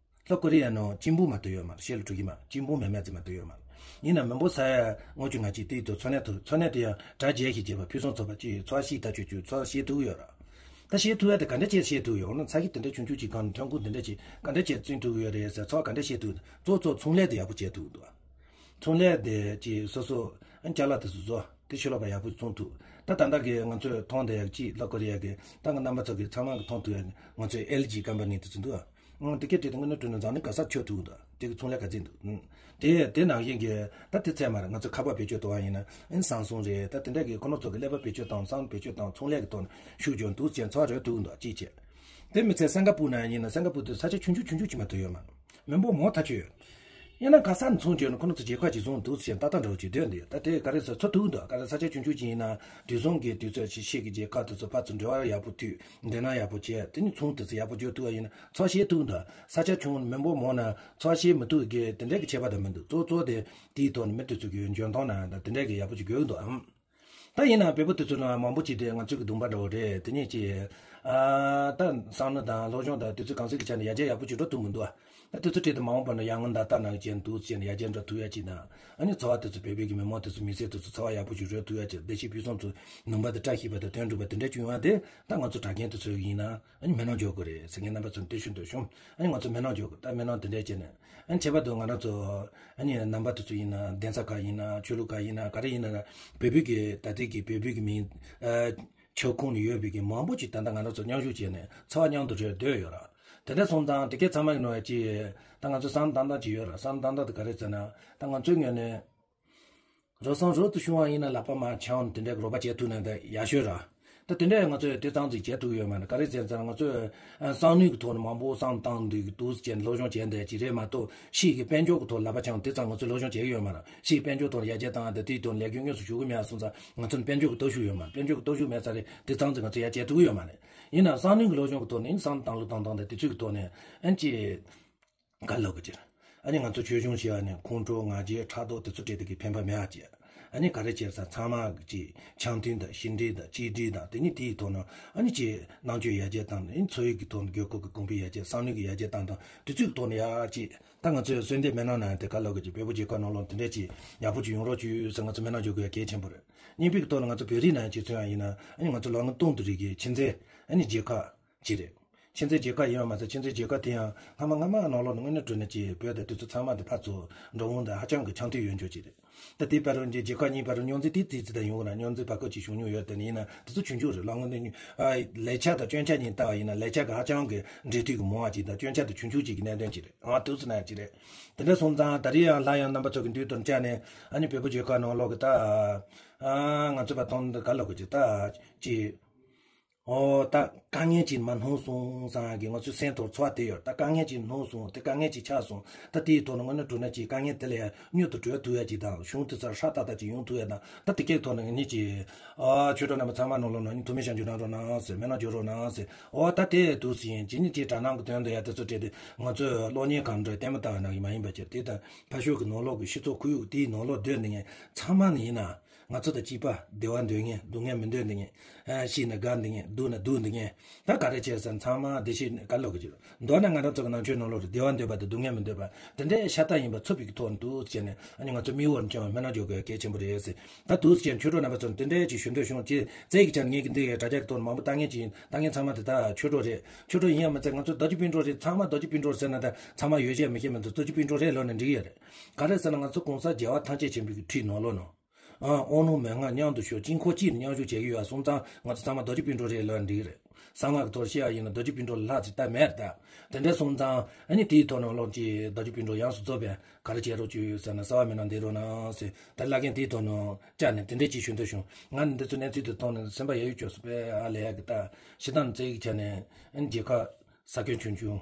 ལྷོ་ཀོ་རི་ཡ་ནང་གཅིག་འབུམ་མ་གཏོགས་ཡོད་མ་རེད། ཤེལ་ལུ་གྲུ་བཞི་མ་གཅིག་འབུམ་མེད་མེད་ཙམ་མ་གཏོགས་ཡོད་མ་རེད། ཡིན་ན་མི་འབོར་ས་ཡ་ལྔ་བཅུ་ང་གཅིག་དེའི་ཐོག་འཚོ་གནས་ཐོག་འཚོ་གནས་དེ་ཡང་གྲ་རྒྱས་ཤིག་བྱས་པ་ཕུན་སུམ་ཚོགས་པ་ཅིག་འཚོ་བ་ཤིག་ལྟ་ཆོག་ཆོག་འཚོ་བ་ཤེས་ཐུབ་ཡོད་ར། ད་ཤེས་ཐུབ་ཡ་དེ་ག་འདྲ་བྱས་ཤེས་ཐུབ་ཡོད་འོ་ན་ས་གཞི་དེ་འདྲ་ཆུང་ཆུང་ཅིག་གང་ཐོན་ཁུངས་དེ་འདྲ་ཅིག་ག་འདྲ་བྱས་བཙོང་ཐུབ་ཡོད་རེད་ཟེར་འཚོ་བ་ག་འདྲ་ཤེས་ཐུབ་གཙོ་གཙོ་ཚོང་ལས་དེ་ཡག་པོ་བྱས་ཐུབ་འདུག་ཚོང་ལས་དེ་ཅིག་སོ་སོ་ཅ་ལག་དེ་ཚོ་བཟོ་དེ་ཕྱི་ལོགས་པ་ཡག་པོ་བཙོང་ཐུབ། ད་ད་ལྟ་གི་ང་ཚོས་མཐོང་བསྡད་ཡག་ཅིག་ལྷོ་ཀོ་རི་ཡ་གི་ད་ང་རྣམ་པ་ཚོ་གི་ཚང་མ་གི་མཐོང་ཐུབ་ཡག་ང་ཚོའི་ཨེལ་ཇི་ཀམ་པ་ནི་དེ་ཚོ་འདུག་ཨ། ཨང་། དེ་གའི་དེ་དེ་དངོས་གནས་དྲང་གནས་འཛམ་གླིང་ག་ས་ཁྱོན་ཐུག་འདུག་དེ་གི་ཚོང་ལས་ག་ཚད་འདུག་ཨང་། དེ་དེ་ནང་བཞིན་གྱི་ད་དེ་ཚད་མ་རེད། ང་ཚོ་ཁ་པར་བེད་སྤྱོད་གཏོང་བ་ཡིན་ན་ཨང་སམ་སུང་རེད། ད་དེ་འདྲ་གི་ཁོ་ན་ཚོ་གི་ཀླད་པ་བེད་སྤྱོད་བཏང་སམ་བེད་སྤྱོད་བཏང་ཚོང་ལས་ཀྱི་ཐོག་ནས་ཤུགས་རྒྱག་འདུག་ཅན་ཚོ་རེད་ཐུག་འདུག་ཅིག་བྱས། དེ་མི་ཚད་སིང་ག་པུར་ནང་ཡིན་ན་སིང་ག་པུར་དེ་ས་ཆ་ཆུང་ཆུང་ཆུང་ཆུང་ཅིག་མ་གཏོགས་ཡོད་མ་རེད། མི་འབོར་མང་ཐག་ཆོད་ཡོད། ཡང་ན་ག་ས་ནས་ཚོང་བྱས་ན་ཁོ་ན་ཚོ་རྒྱལ་ཁབ་ཅིག་བཟུང་འདུག་ཅན་ཏག་ཏག་འདྲ་བོ་ཅིག་སྡོད་འདུག་ད་དེ་ག་རེ་ཟེར་ཚོ་ཐུག་འདུག་ག་རེ་ས་ཆ་ཆུང་ཆུང་ཅིག་ཡིན་ན་དུས་སང་གི་དུས་ཚོད་ཅིག་ཤེས་ཀྱི་རྒྱལ་ཁབ་དེ་ཚོ་ཕར་ཚུར་འབྲེལ་བ་ཡག་པོ་མཐུད་འབྲེལ་ན་ཡག་པོ་བྱས་དེ་ནི་ཚོང་དེ་ཚོ་ཡག་པོ་བརྗོད་ཐུབ་པ་ཡིན་ན། ཚོ་ཤེས་ཐུབ་འདུག་ས་ཆ་ཆུང་མི་འབོར་མང་ན་ཚོ་ཤེས་མི་ཐུབ་གི་དེ་འདྲའི་གི་ཁྱད་པར་དང་མི་འདུག་གཙོ་གཙོ་དེ་དེའི་ཐོག་ནས་མི་དེ་ཚོ་གི་འཇོན་ཐང་ན་ད་དེ་འདྲའི་གི་ཡག་པོ་ཅིག་དགོས་འདུག་ཨང་། ད་ཡིན་ན་བོད་པ་དེ་ཚོ་ནང་མང་པོ་ཅིག་དེ་ང་ཚོ་གི་གདོང་པ་འདྲ་བོ་རེད། དེ་ཉིད་ཀྱི་ཨ་ད་བསམ་བློ་དང་སློབ་སྦྱོང་དང་དེ་ཚོ་གང་ཟག་གི་ཆ་ནས་ཡར་རྒྱས་ཡག་པོ་ཅིག་འགྲོ་ཐུབ་མི་འདུག་ཨ། ད་དེ་ཚོ་བྲིས་ཏེ་མ་འོངས་པ་ན་ཡར་ངོ་ད་ལྟ་ནང་བཞིན་འདུག་ཅེས་ནས་ཡར་རྒྱས་འགྲོ་ཐུབ་ཡ་ཅིག་དང་ཨ་ནི་འཚོ་བ་དེ་ཚོ་བོད་པའི་གི་མི་མང་དེ་ཚོ་མི་ཚེ་དེ་ཚོ་འཚོ་བ་ཡག་པོ་ཅིག་རོལ་ཐུབ་ཡ་ཅིག་བདེ་སྐྱིད་ཕུན་སུམ་ཚོགས་ནུས་པ་དང་བཀྲ་ཤིས་པ་དང་དོན་འགྲུབ་པ་དེ་འདྲ་བྱུང་བ་དེ་ད་ང་ཚོ་གྲྭ་རྒན་དེ་ཚོ་ཡིན་ན། ཨ་ནི་མི་ནང་འཇོག་དགོས་རེད་ཟེར་ངས་རྣམ་པ་ཚོར་འདི་ཞུ་འདོད་བྱུང་། ཨ་ནི་ང་ཚོ་མི་ནང་འཇོག་དགོས། ད་མི་ནང་དེ་འདྲས་བྱས་ནས་ཨ་ནི་ཁྱད་པར་དུ་ང་རང་ཚོ་ཨ་ནི་ནང་པ་དེ་ཚོ་ཡིན་ན་གདན་ས་ཁག་ཡིན་ན་ཆོས་ལུགས་ཁག་ཡིན་ན་ག་རེ་ཡིན་ན་བོད་བོད་ཀྱི་ད་ལྟའི་གི་བོད་བོད་ཀྱི་མིང་ཨ་ཁྱབ་ཁོངས་ནས་ཡོད་པའི་གི་མང་པོ་ཅིག་ད་ལྟ་ང་རང་ཚོ་མཉམ་ཞུགས་བྱས་ནས་འཚོ་བ་མཉམ་དུ་རེད་སྡོད་ཡོད་ར། དེ་འདྲ་སོང་ཙང་དེ་གའི་ཚང་མ་གི་ནང་ཡ་ཅིག་ད་ང་ཚོ་བསམ་བློ་བཏང་སྟངས་ཅིག་ཡོད་ར། བསམ་བློ་བཏང་སྟངས་དེ་ག་རེ་ཟེར་ན་ད་ང་ཚོའི་ངོས་ནས། རོ་སང་རོ་ཏུ་ཤུ་ཝང་ཡིན་ན་ལག་པ་མ་འཆང་དེ་འདྲའི་རོགས་པ་བྱེད་ཐུབ་ན་ད་ཡག་ཤོས་ར། ད་དེ་འདྲའི་ང་ཚོས་དེ་ཙམ་ཅིག་བྱེད་ཐུབ་ཡོད་མ་རེད། ག་རེ་ཟེར་ཙང་ང་ཚོས་ཨ་བསམ་བློའི་གི་ཐོག་ནས་མང་པོ་བསམ་བཏང་འདུག་འདུག་ཅེས་སློབ་སྦྱོང་བྱས་འདི་ཅི་རེད་མ་གཏོགས་ཕྱིའི་གི་དཔལ་འབྱོར་གི་ཐོག་ལག་པ་འཆང་དེ་ཙམ་ང་ཚོས་སློབ་སྦྱོང་བྱེད་ཀྱི་ཡོད་མ་རེད། ཕྱིའི་དཔལ་འབྱོར་ཐོག་ལ་ཡར་རྒྱས་བཏང་ཡ་དེ་དེའི་ཐོག་ལས་འགུལ་དངོས་སུ་ཞུགས་ཀྱི་མེད་སོང་ཙང་ང་ཚོ་ནི་དཔལ་འབྱོར་གི་སྟོབས་ཤུགས་ཡོད་མ་རེད། དཔལ་འབྱོར་གི་སྟོབས་ཤུགས་མེད་ཙང་རེད་དེ་ཙམ་ཅིག་ང་ཚོས་ཡར་རྒྱས་ཐུབ་ཀྱི་ཡོད་མ་རེད། ཡིན་ནའང་བསམ་བློའི་གི་སློབ་སྦྱོང་གི་ཐོག་ནས་བསམ་བཏང་བློ་བཏང་སྟངས་དེ་དེ་ཚོའི་གི་ཐོག་ནས་ཨ་ནི་ཅིག་ག་ལབ་དགོས་ཀྱི་རེད། ཨ་ནི་ང་ཚོ་ཆོས་གཞུང་ཞེས་པ་ནི་ཁོང་ཁྲོ་ང་རྒྱལ་ཕྲག་དོག་དེ་ཚོ་སྤྲད་དེ་གི་ཕན་པ་མེད་པ་ཅིག་ཨ་ནི་ག་རེ་བྱས་ཙང་ཚང་མ་གི་ཅིག་འཆམ་མཐུན་དང་ཤིང་འབྲེལ་དང་གཅིག་སྒྲིལ་དང་དེ་ཉིད་དེའི་ཐོག་ནས་ཨ་ནི་ཅིག་ནང་ཆོས་ཡར་རྒྱས་བཏང་ནས་འཚོ་བའི་གི་ཐོག་ནས་དགོས་མཁོ་གི་གོང་འཕེལ་ཡར་རྒྱས་བསམ་བློའི་གི་ཡར་རྒྱས་བཏང་སྟངས་དེ་ཚོའི་གི་ཐོག་ནས་ཡག་ཅིག་ད་ང་ཚོས་གསོལ་འདེབས་མི་གནང་ན་ཡང་དེ་ག་ལབ་དགོས་ཀྱི་བོད་པ་རྒྱལ་ཁབ་ནང་ལོགས་དེ་འདྲས་ཅིག་ཡག་པོ་ཅིག་ཡོང་རོགས་བྱོས་ཟེར་ང་ཚོ་མི་གནང་འཇོག་དགོས་ཡ་གལ་ཆེན་པོ་རེད། གཉིས་པའི་གི་ཐོག་ནས་ང་ཚོ་བོད་རིགས་ནང་ཡང་ཅིག་མཚོན་ཡ་ཡིན་ན་ཨ་ནི་ང་ཚོ་ལོ་ངོ་སྟོང་དུ་རིགས་ཀྱི་ཁྱིམ་མཚེས་ཨ་ནི་རྒྱལ་ཁབ་ཅིག་རེད། ཁྱིམ་མཚེས་རྒྱལ་ཁབ་ཡིན་པ་མ་ཟད་ཁྱིམ་མཚེས་རྒྱལ་ཁབ་དེ་ཡང་སྔ་མ་སྔ་མ་ནང་ལོགས་ནས་དངོས་གནས་དྲང་གནས་ཀྱི་བོད་དང་དེ་ཚོ་ཚང་མ་དེ་ཕར་ཚུར་འགྲོ་འོང་དང་ཧ་ཅང་གི་འཆམ་མཐུན་ཡོད་འཇོག་ཅིག་རེད། ད་དེ་བར་རུ་རྗེས་རྒྱལ་ཁབ་གཉིས་བར་རུ་རྙོག་འཛིང་དེ་ཙི་ཙི་ད་ཡོང་གི་རེད། རྙོག་འཛིང་བར་སྐབས་ཅིག་བྱུང་མྱོང་ཡོད། དེ་ནི་ཡིན་ན་དེ་ཚོ་ཆུང་ཆུང་རེད། ལོ་ངོ་འདི་ཉུང་། ཨ། ལས་འཆར་དང་སྐྱོན་ཆ་གཉིས་བལྟས་པ་ཡིན་ན་ལས་འཆར་གང་ཅང་གི་འབྲེལ་མཐུད་ཀྱི་མང་བ་ཅིག་དང་སྐྱོན་ཆ་དེ་ཆུང་ཆུང་ཅིག་གི་གནད་དོན་ཅིག་རེད། ཨ། དུས་སུ་ན་ཅིག་རེད། དེ་འདྲ་སོང་ཙང་ད་རེས་ཡང་སླར་ཡང་རྣམ་པ་ཚོ་གི་མདུན་དུ་བཅར་ནས། ཨ་ནི་བལ་པོ་རྒྱལ་ཁབ་ནང་ལོགས་ཀྱི་ད། ཨ། ང་ཚོ་བར་སྟོང་ག་ལོག་གི་ཅིག་ད་ཅིག་ཨོ། ད་དཀའ་ངལ་ཅིག་མར་སྣུན་སོང་བསམ་གི་ང་ཚོའི་སེམས་ཐོག་ཚོར་བ་དེ་ཡོད། ད་དཀའ་ངལ་ཅིག་སྣུན་སོང་། དེ་དཀའ་ངལ་ཅིག་ཆགས་སོང་། ད་དེའི་ཐོག་ནས་དངོས་གནས་དྲང་གནས་ཅིག་དཀའ་ངལ་དེ་ལས་ཡང་མྱུར་དུ་གྲོལ་ཐུབ་ཡ་ཅིག་དང་། གཞུང་དེ་ཚོར་ཧྲ་ཏག་ཏག་ཅིག་ཡོང་ཐུབ་ཡ་དང་། ད་དེ་གའི་ཐོག་ནས་ངེད་ཀྱིས། ཨ། ཆོས་གྲོགས་རྣམ་པ་ཚང་མ་ནང་ལོགས་ནས་ཐུགས་སྨོན་ཞབས་ཞུ་གནང་རོགས་གནང་ཟེར། སྨོན་ལམ་རྒྱག་རོགས་གནང་ཟེར། ཨོ། ད་དེ་འདུག་སེ་ཡིན། ཅི་ནི་ཅིག་དྲ་སྣང་གི་དོན་དུ་ཡ་དེ་ཚོ་བྲིས་ཏེ་ང་ཚོས་གློག་བརྙན་གང་འདྲ་ལྟད་མོ་ལྟ་བ་ནང་བཞིན་མ་ཡིན་པ་བྱས། དེ་དང་ཕར་ཕྱོགས་ཀྱི་ནང་ལོགས་ཀྱི་སྤྱི་ཚོགས་ཁོར་ཡུག་དེའི་ནང་ལོགས་སྡོད་འདི་ངས་ཚང་མ་ནི་ཡིན་ན། ང་ཚོ་དང་གཅིག་པ་བདེ་བ་འདོད་མཁན། སྡུག་བསྔལ་མི་འདོད་འདི་ངས། ཨ། ཤི་ན་དགའ་འདི་ངས། སྡུག་ན་སྡུག་འདི་ངས། ད་ག་རེ་བྱས་ཟེར་ན་ཚང་མ་བདེ་སྐྱིད་ག་ལོག་གི་ཅིག་མདོར་ན་ང་རང་ཚོ་གི་ནང་ཆོས་ནང་ལོགས་རུ་བདེ་བ་འདོད་པ་དང་སྡུག་བསྔལ་མི་འདོད་པ་དེ་འདྲའི་ཤ་སྟག་ཡིན་པ་ཚོར་བའི་གི་ཐོག་ནས་འདུག་སེ་བྱས་ནས། ཨ་ནི་ང་ཚོ་མིག་དབང་བཅངས་པའི་སྨོན་ལམ་རྒྱག་དགོས་གལ་ཆེན་པོ་རེད་ཟེར། ད་འདུག་སེ་བྱས་ནས་ཆོས་གྲོགས་རྣམ་པ་ཚོར་དེ་འདྲའི་ཅིག་ཞུ་འདོད་བྱུང་། ཅིག་རྩེད་ཀྱི་ཆ་ནས་ངས་ཀྱི་འདི་ཡའི་དྲ་རྒྱ་གི་ཐོག་ནས་མང་པོ་ལྟ་མཁན་ཅིག་ཡིན། ལྟ་མཁན་ཚང་མ་དེ་ད་ཆོས་གྲོགས་རེད། ཆོས་གྲོགས་ཡིན་ཡང་མ་ཚད་ང་ཚོ་རྡོ་རྗེ་སྤུན་གྲོགས་རེད། ཚང་མ་རྡོ་རྗེ་སྤུན་གྲོགས་ཟེར་ན་ད་ཚང་མ་ཡོད་ཅེས་མི་ཤེས་མི་འདུག་རྡོ་རྗེ་སྤུན་གྲོགས་རེད་ལབ་ན་འགྲིག་ཡ་རེད། ག་རེ་ཟེར་ན་ང་ཚོ་གང་ཟག་རྒྱལ་བ་ཐམས་ཅད་མཁྱེན་པའི་གི་ཁྲིད་ནང་ལོགས་ནང་། ཨ། དབང་ལུང་མན་ངག་མཉམ་དུ་ཞོག་དཀྱིལ་འཁོར་གཅིག་ནས་མཉམ་ཞུགས་བྱེད་ཀྱི་ཡོད་པ་སོང་ཙང་། ང་ཚོ་ཚང་མ་རྡོ་རྗེ་སྤུན་གྲོགས་རེད་ལབ་འགྲིག་རེད། གསང་སྔགས་ཀྱི་ཐོག་བཤད་ཡ་ཡིན་ན་རྡོ་རྗེ་སྤུན་གྲོགས་ལ་ལྷག་ཅིག་ད་མེད་རེད་ད། དེ་འདྲ་སོང་ཙང་ཨ་ནི་དེའི་ཐོག་ནས་ལོག་ཅིག་རྡོ་རྗེ་སྤུན་གྲོགས་ཡོངས་སུ་རྫོགས་པའི་ག་རེ་བྱེད་རོགས་བྱོས་ཟེར་ན། གསོལ་བ་སྨོན་ལམ་འདེབས་རོགས་གནང་ཟེར། ད་བླ་རྒན་དེའི་ཐོག་ནས་བཅར་ནས་དེ་འདྲ་ཅིག་ཞུ་འདོད་བྱུང་། ང་ནི་འདི་ཚོ་གནས་ཚུལ་དེ་མཐོང་ནས་སེམས་པ་ཡ་ཡོ་སྐྱོ་སོང་པས། ཨ་ལས་ཡ་གི་ད་ཞེ་སྡང་རྩེ་ཡི་ཆ་ནས། ཨ་ནི་རྒྱལ་ཁབ་ས་ཁྱོན་ཆུང་ཆུང་།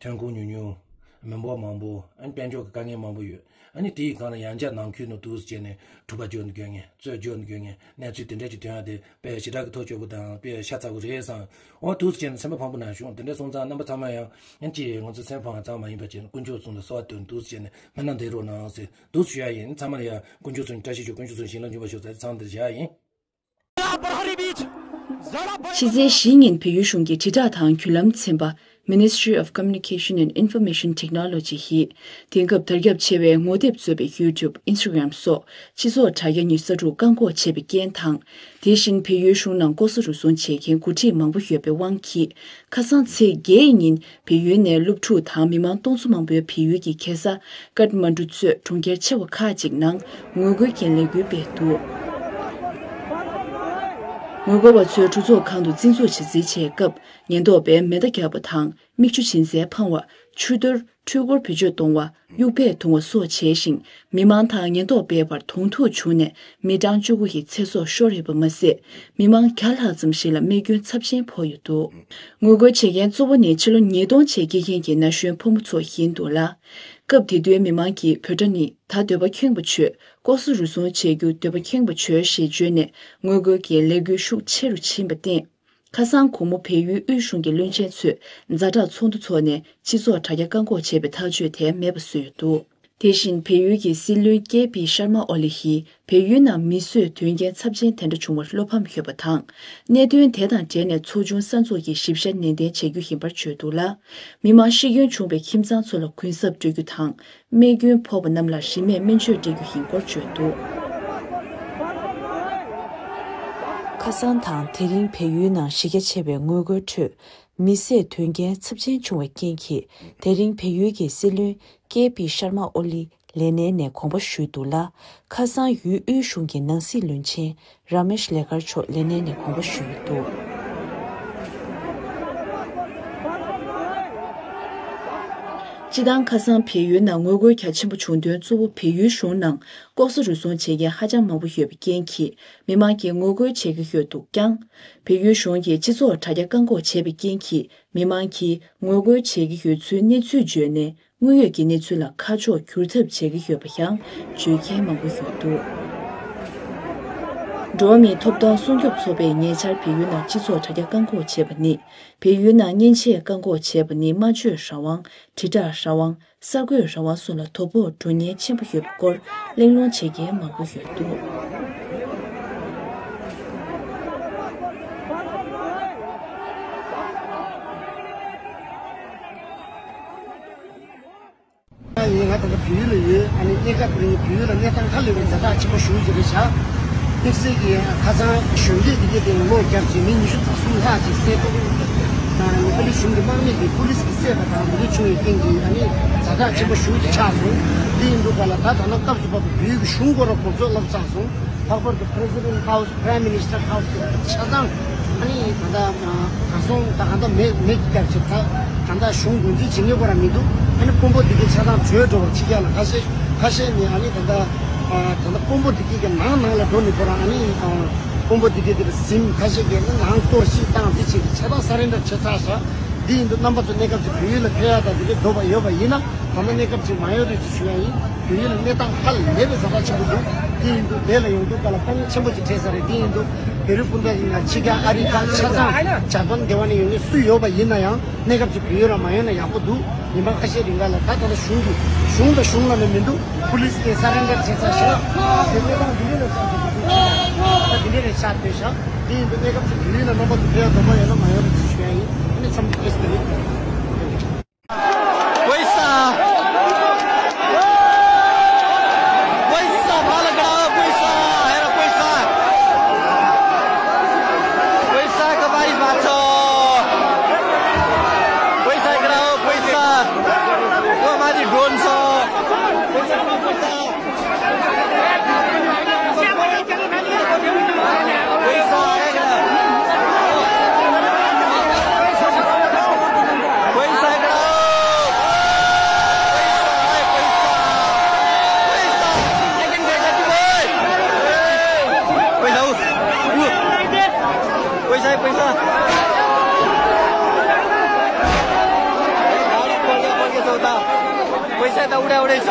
ཐོན་ཁུངས་ཉུང་ཉུང་། མི་འབོར་མང་པོ། ཨ་ནི་དཔལ་འབྱོར་གྱི་དཀའ་ངལ་མང་པོ་ཡོད། ཨ་ནི་དེའི་སྒང་ལ་ཡང་བསྐྱར་ནང་ཁུལ་ནང་འདུག་སེ་བྱས་ནས་གྲུ་པ་འཇོག་ནས་སྐྱོན་མཁན། རྩོད་འཇོག་ནས་སྐྱོན་མཁན། གནས་ཚུལ་དེ་འདྲ་ཅིག་ཐོན་ཡ་དེ་དཔེ་ཞེ་དྲག་གི་ཐག་ཆོད་པོ་དང་དཔེ་ཤ་ཚ་པོ་རེད་བསམ། འོ་འདུག་སེ་བྱས་ནས་སེམས་པ་ཕངས་པོ་ནང་བྱུང་། དེ་འདྲ་སོང་ཙང་རྣམ་པ་ཚང་མ་ཡང་ཨ་ནི་ཅིག་ང་ཚོ་སེམས་ཕངས་པ་ཙམ་མ་ཡིན་པ་བྱས་ནས་དཀོན་མཆོག་གསུམ་ལ་གསོལ་བ་འདེབས། འདུག་སེ་བྱས་ནས་སྨོན་ལམ་འདེབས་རོགས་གནང་ཟེར་འདུག་སེ་ཞུ་ཡ་ཡིན། ཚང་མ་ལ་ཡ་དཀོན་མཆོག་གསུམ་བཀྲ་ཤིས་ཤོག་དཀོན་མཆོག་གསུམ་ཞིང་ལ་འཇུག་པར་ཤོག་ཟེར་ཚང་འདིར་བཞག་ཡིན། ཕྱི་ཚེས་བཞི་ཉིན་བལ་ཡུལ་གཞུང་གི་དྲིལ་བསྒྲགས་དང་བརྒྱུད་ལམ་ཚན་པ། Ministry of Communication and Information Technology ཡིས། དེང་སྐབས་དར་ཁྱབ་ཆེ་བའི་ངོ་དེབ་གཙོས་པའི་YouTube, Instagram སོགས་སྤྱི་ཚོགས་དྲ་རྒྱ་གཉིས་གསར་འཛུགས་བཀག་འགོག་བྱས་པའི་རྐྱེན་དང་། དེ་བཞིན་བལ་ཡུལ་གཞུང་ནང་ལྐོག་ཟ་རུལ་སུངས་བྱེད་མཁན་འགོ་ཁྲིད་མང་པོ་ཡོད་པའི་དབང་གིས། ཁ་སང་ཚེས་བརྒྱད་ཉིན་བལ་ཡུལ་ནས་སློབ་ཕྲུག་དང་མི་མང་སྟོང་ཚོ་མང་པོས་བལ་ཡུལ་གྱི་རྒྱལ་ས་ཀཏ་མན་ཌུ་གཙོས་གྲོང་ཁྱེར་ཆེ་བ་ཁག་ཅིག་ནང་ངོ་རྒོལ་གྱི་ལས་འགུལ་སྤེལ་འདུག་ངོ་རྒོལ་བ་ཚོས་གྲོས་ཚོགས་ཁང་དུ་བཙན་འཛུལ་བྱེད་རྩིས་བྱས་སྐབས། ཉེན་རྟོག་པས་མེ་མདའ་བརྒྱབ་པ་དང་། མིག་ཆུ་བྱིན་ཟས་འཕངས་པ། ཆུ་གཏོར། འཕྲུལ་འཁོར་བེད་སྤྱོད་གཏོང་བ། དབྱུག་པས་བརྡུང་བ་སོགས་བྱས་ཤིང་། མི་མང་དང་ཉེན་རྟོག་པའི་བར་གདོང་ཐུག་བྱུང་ནས། མི་གྲངས་བཅུ་དགུ་ཡི་ཚེ་སྲོག་ཤོར་ཡོད་པ་མ་ཟད། མི་མང་བརྒྱ་ལྷག་ཙམ་ཞིག་ལ་རྨས་སྐྱོན་ཚབས་ཆེན་ཕོག་ཡོད་འདུག་ངོ་རྒོལ་བྱེད་མཁན་གཙོ་བོ་ནི་ཕྱི་ལོ་ཉིས་སྟོང་བྱས་སྐྱེས་མཁན་གྱི་ན་གཞོན་ཕོ་མོ་ཚོ་ཡིན་འདུག་ལ། སྐབས་དེ་དུས་མི་མང་གིས་འབོད་སྒྲ་ནི། ད་འདོད་པ་ཁེངས་པ་བྱོས། ལྐོག་ཟ་རུལ་སུངས་བྱེད་རྒྱུ་འདོད་པ་ཁེངས་པ་བྱོས་ཞེས་བརྗོད་ནས། ངོ་རྒོལ་གྱི་ལས་འགུལ་ཤུགས་ཆེ་རུ་ཕྱིན་པར་བརྟེན། ཁ་སང་དགོང་མོ་བལ་ཡུལ་དབུས་གཞུང་གི་བློན་ཆེན་ཚོས་ཛ་དྲག་ཚོགས་འདུ་འཚོགས་ནས་སྤྱི་ཚོགས་དྲ་རྒྱ་བཀག་འགོག་བྱས་པའི་ཐག་གཅོད་དེ་མེད་པ་བཟོས་ཡོད་འདུག་དེ་བཞིན་བལ་ཡུལ་གྱི་སྲིད་བློན་ཀེ་པི་ཤར་མ་ཨོ་ལི་ཡིས་བལ་ཡུལ་ནང་མི་གསོད་དོན་རྐྱེན་ཚབས་ཆེན་དེ་འདྲ་བྱུང་བར་བློ་ཕམ་ཡོད་པ་དང་། གནད་དོན་དེ་དང་འབྲེལ་ནས་ཚོགས་ཆུང་གསར་འཛུགས་ཀྱིས་ཞིབ་བཤེར་ནན་ཏན་བྱེད་རྒྱུ་ཡིན་པར་བརྗོད་འདུག་ལ། མི་མང་ཤི་སྐྱོན་བྱུང་བའི་ཁྱིམ་ཚང་ཚོ་ལ་གུན་གསབ་སྤྲོད་རྒྱུ་དང་། རྨས་སྐྱོན་ཕོག་པ་རྣམས་ལ་རིན་མེད་སྨན་བཅོས་སྤྲད་རྒྱུ་ཡིན་སྐོར་བརྗོད་འདུག་ཁ་སང་དང་དེ་རིང་བལ་ཡུལ་ནང་གཞི་རྒྱ་ཆེ་བའི་ངོ་རྒོལ་ཁྲོད། མི་བསད་དོན་རྐྱེན་ཚབས་ཆེན་བྱུང་བའི་རྐྱེན་གྱིས། དེ་རིང་བལ་ཡུལ་གྱི་སྲིད་བློན་ཀེ་པི་ཤར་མ་ཨོ་ལི་ལས་གནས་ནས་དགོངས་པ་ཞུས་འདུག་ལ། ཁ་སང་ཡུལ་དབུས་གཞུང་གི་ནང་སྲིད་བློན་ཆེན་ར་མེཤ་ལེ་ཁར་མཆོག་ལས་གནས་ནས་དགོངས་པ་ཞུས་འདུག་སྤྱི་བཏང་ཁ་སང་བལ་ཡུལ་ནང་ངོ་རྒོལ་རྒྱ་ཆེན་པོ་བྱུང་དོན་གཙོ་བོ་བལ་ཡུལ་གཞུང་ནང་ལྐོག་ཟ་རུལ་སུངས་བྱེད་མཁན་ཧ་ཅང་མང་པོ་ཡོད་པའི་རྐྱེན་གྱིས་མི་མང་གིས་ངོ་རྒོལ་བྱེད་ཀྱི་ཡོད་འདུག་ཀྱང་། བལ་ཡུལ་གཞུང་གིས་སྤྱི་ཚོགས་དྲ་རྒྱ་བཀག་འགོག་བྱས་པའི་རྐྱེན་གྱིས་མི་མང་གིས་ངོ་རྒོལ་བྱེད་ཀྱི་ཡོད་ཚུལ་གནས་ཚུལ་བརྗོད་ནས། དངོས་ཡོད་ཀྱི་གནས་ཚུལ་ལ་ཁ་ཕྱོགས་བསྒྱུར་ཐབས་བྱེད་ཀྱི་ཡོད་པ་ཡང་བརྗོད་མཁན་མང་པོ་ཡོད་འདུག་འགྲོ་བ་མིའི་ཐོབ་ཐང་སྲུང་སྐྱོབ་ཚོགས་པས་ཉེ་ཆར་བལ་ཡུལ་ནང་སྤྱི་ཚོགས་དྲ་རྒྱ་བཀག་འགོག་བྱས་པ་ནི། བལ་ཡུལ་ནང་མཉེན་ཆས་བཀག་འགོག་བྱས་པ་ནི་སྨྲ་བརྗོད་རང་དབང་། དྲིལ་བསྒྲགས་རང་དབང་། གསར་འགོད་རང་དབང་སོགས་ལ་དོ་ཕོག་འགྲོ་ཉེན་ཆེན་པོ་ཡོད་པའི་སྐོར་གླེང་སློང་བྱེད་མཁན་མང་པོ་ཡོད་འདུག་ཡིན། ང་ད་ལྟ་བལ་ཡུལ་ལ་ཡོད། ཨ་ནི་གནས་སྐབས་རིང་བལ་ཡུལ་ལ་གནས་སྟངས་ཧ་ལས་པའི་ཛ་དྲག་ཆེན་པོ་ཞེ་པོ་ཅིག་རེད་ཤག་དམིགས་བསལ་གྱིས་ཁ་སང་གཞོན་སྐྱེས་དེ་གའི་སྟེང་གློག་བརྒྱབ་བྱས་མི་ཉི་ཤུ་རྩ་གསུམ་ལྷག་ཅིག་བསད་གཏོང་དང་། ནུབ་པ་ གཞུང་གི་དམག་མི་དེ་པུ་ལིས་ཀྱིས་བསད་པ་དང་འདི་འདྲ་བྱུང་བའི་རྐྱེན་གྱིས་ཨ་ནི་ཛ་དྲག་ཆེན་པོ་ཞེ་པོ་ཅིག་ཆགས་སོང་། དེ་ཡིན་དུས་ག་ལ་ད་ད་ལྟ་སྐབས་སུ་བབས་པའི་བོད་ཀྱི་གཞུང་སྐོར་ལ་གོ་རྟོགས་ལབ་ཚར་སོང་། ལྷག་པར་དུ་President House, Prime Minister House གི་ཆ་ཚང་ཨ་ནི་ད་ལྟ་གར་སོང་། ད་ག་ད་མེད་མེད་ཀྱི་སྐྱབས་བྱེད། ད་ད་ལྟ་གཞུང་འགོ་འཛིན་བྱེད་མཁན་ཁོ་རང་མི་འདུག་ཨ་ནི་དཔོན་པོ་འདི་གའི་ཆ་ཚང་བྲོས་འགྲོ་བར་ཕྱི་རྒྱལ་ལ་ཁ་ཤས་ཁ་ཤས་ནས་ཨ་ནི་ད་ལྟ་ད་ལྟ་དཔོན་པོ་འདི་གའི་གི་ནང་ནང་ལ་འགྲོ་ནས་ཁོ་རང་ཨ་ནི་དཔོན་པོ་འདི་གའི་དེ་ལ་ཟིན། ཁ་ཤས་ཀྱིས་ནང་གཏོར་བཤིག་བཏང་། འདི་བྱེད་ཀྱི་ཆ་ཚང་surrender བྱས་ཚར་ཤག་འདི་ཡིན་དུས་རྣམ་པ་ཚོ་གནས་སྐབས་ཀྱི་བོད་ཡུལ་ལ་ཕེབས་ཡག་དང་དེ་འདྲའི་འདོད་པ་ཡོད་པ་ཡིན་ན། ད་ལྟ་གནས་སྐབས་ཅིག་མ་ཡོང་རེད་ཅེས་ཞུ་ཡ་ཡིན། བོད་ཡུལ་ལ་གནས་སྟངས་ཧ་ལས་པའི་ཛ་དྲག་ཆེན་པོ་འདུག་དེ་ཡིན་དུས་དེ་ལ་ཡོང་དུས་ག་ལ་དཀའ་ངལ་ཆེན་པོ་ཅིག་འཕྲད་ས་རེད། དེ་ཡིན་དུས་བོད་རིགས་སྤུན་ཟླ་ཡིན་ན་ཕྱི་རྒྱལ་ཨ་རི་ཁག་ཆ་ཚང་འཇར་པན་སྡེ་བ་ནས་ཡོང་མཁན་སུ་ཡོད་པ་ཡིན་ན་ཡང་གནས་སྐབས་ཅིག་བོད་ཡུལ་ལ་མ་ཡོང་ན་ཡག་པོ་འདུག་ཉི་མ་ཁ་ཤས་རིང་ག་ལ་ད་ད་ལྟ་གཞུང་གི་གཞུང་དང་གཞུང་ལ་ནི་མི་འདུག་པུ་ལིས་ཀྱིས་surrender བྱས་ཚར་ཤག་དེ་ནས་ད་འདི་འདྲ་ལ་ཆགས་འདུག་ད་འདི་འདྲ་ལ་ཆགས་བསྡད་ཤག་དེ་ཡིན་དུས་གནས་སྐབས་ཅིག་བོད་ཡུལ་ལ་རྣམ་པ་ཚོ་ཕེབས་ཡག་འདོད་པ་ཡོད་ན་མ་ཡོང་རེད་ཅེས་ཞུ་ཡ་ཡིན། ཨ་ནི་མཚམས་འཇོག་དེ་རེད། पैसा। पैसा, भाला गड़ा, पैसा, हेरा पैसा। पैसा का बारिश मार्छ। पैसा गड़ा, पैसा। वो हमारी drone छ। पैसा, पैसा। पैसा, पैसा। पैसा त उडा उडै छ।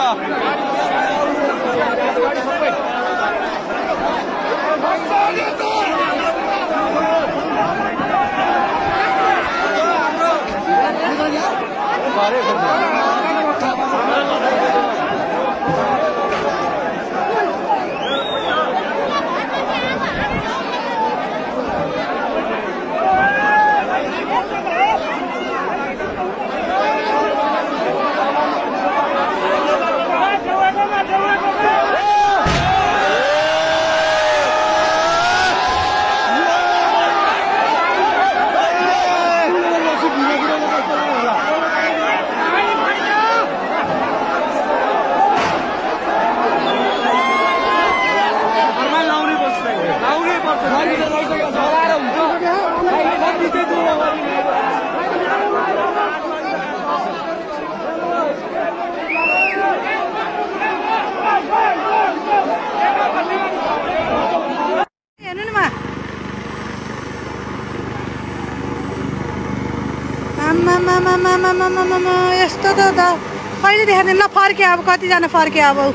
हेर्नु नि म। आम्मामामामामामामामा, यस्तो त, त कहिले देखाएको थिएन। ल, फर्के अब, कतिजना फर्के अब ऊ।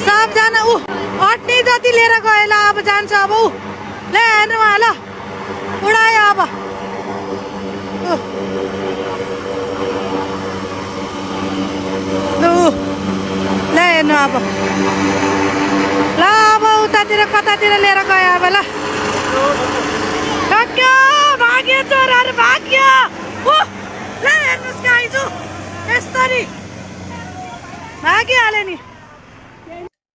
सबजना ऊ अट्ने जति लिएर गयो। ल, अब जान्छ अब ऊ। ल, हेर्नु उहाँ, ल। उडायो अब। ऊ। ऊ। ल, हेर्नु अब। ल, अब उतातिर कतातिर लिएर गयो अब, ल। भाग्यो, भाग्यो, चोरहरू भाग्यो। ऊ। ल, हेर्नुहोस् guys, ऊ। यसरी भागिहाल्यो नि।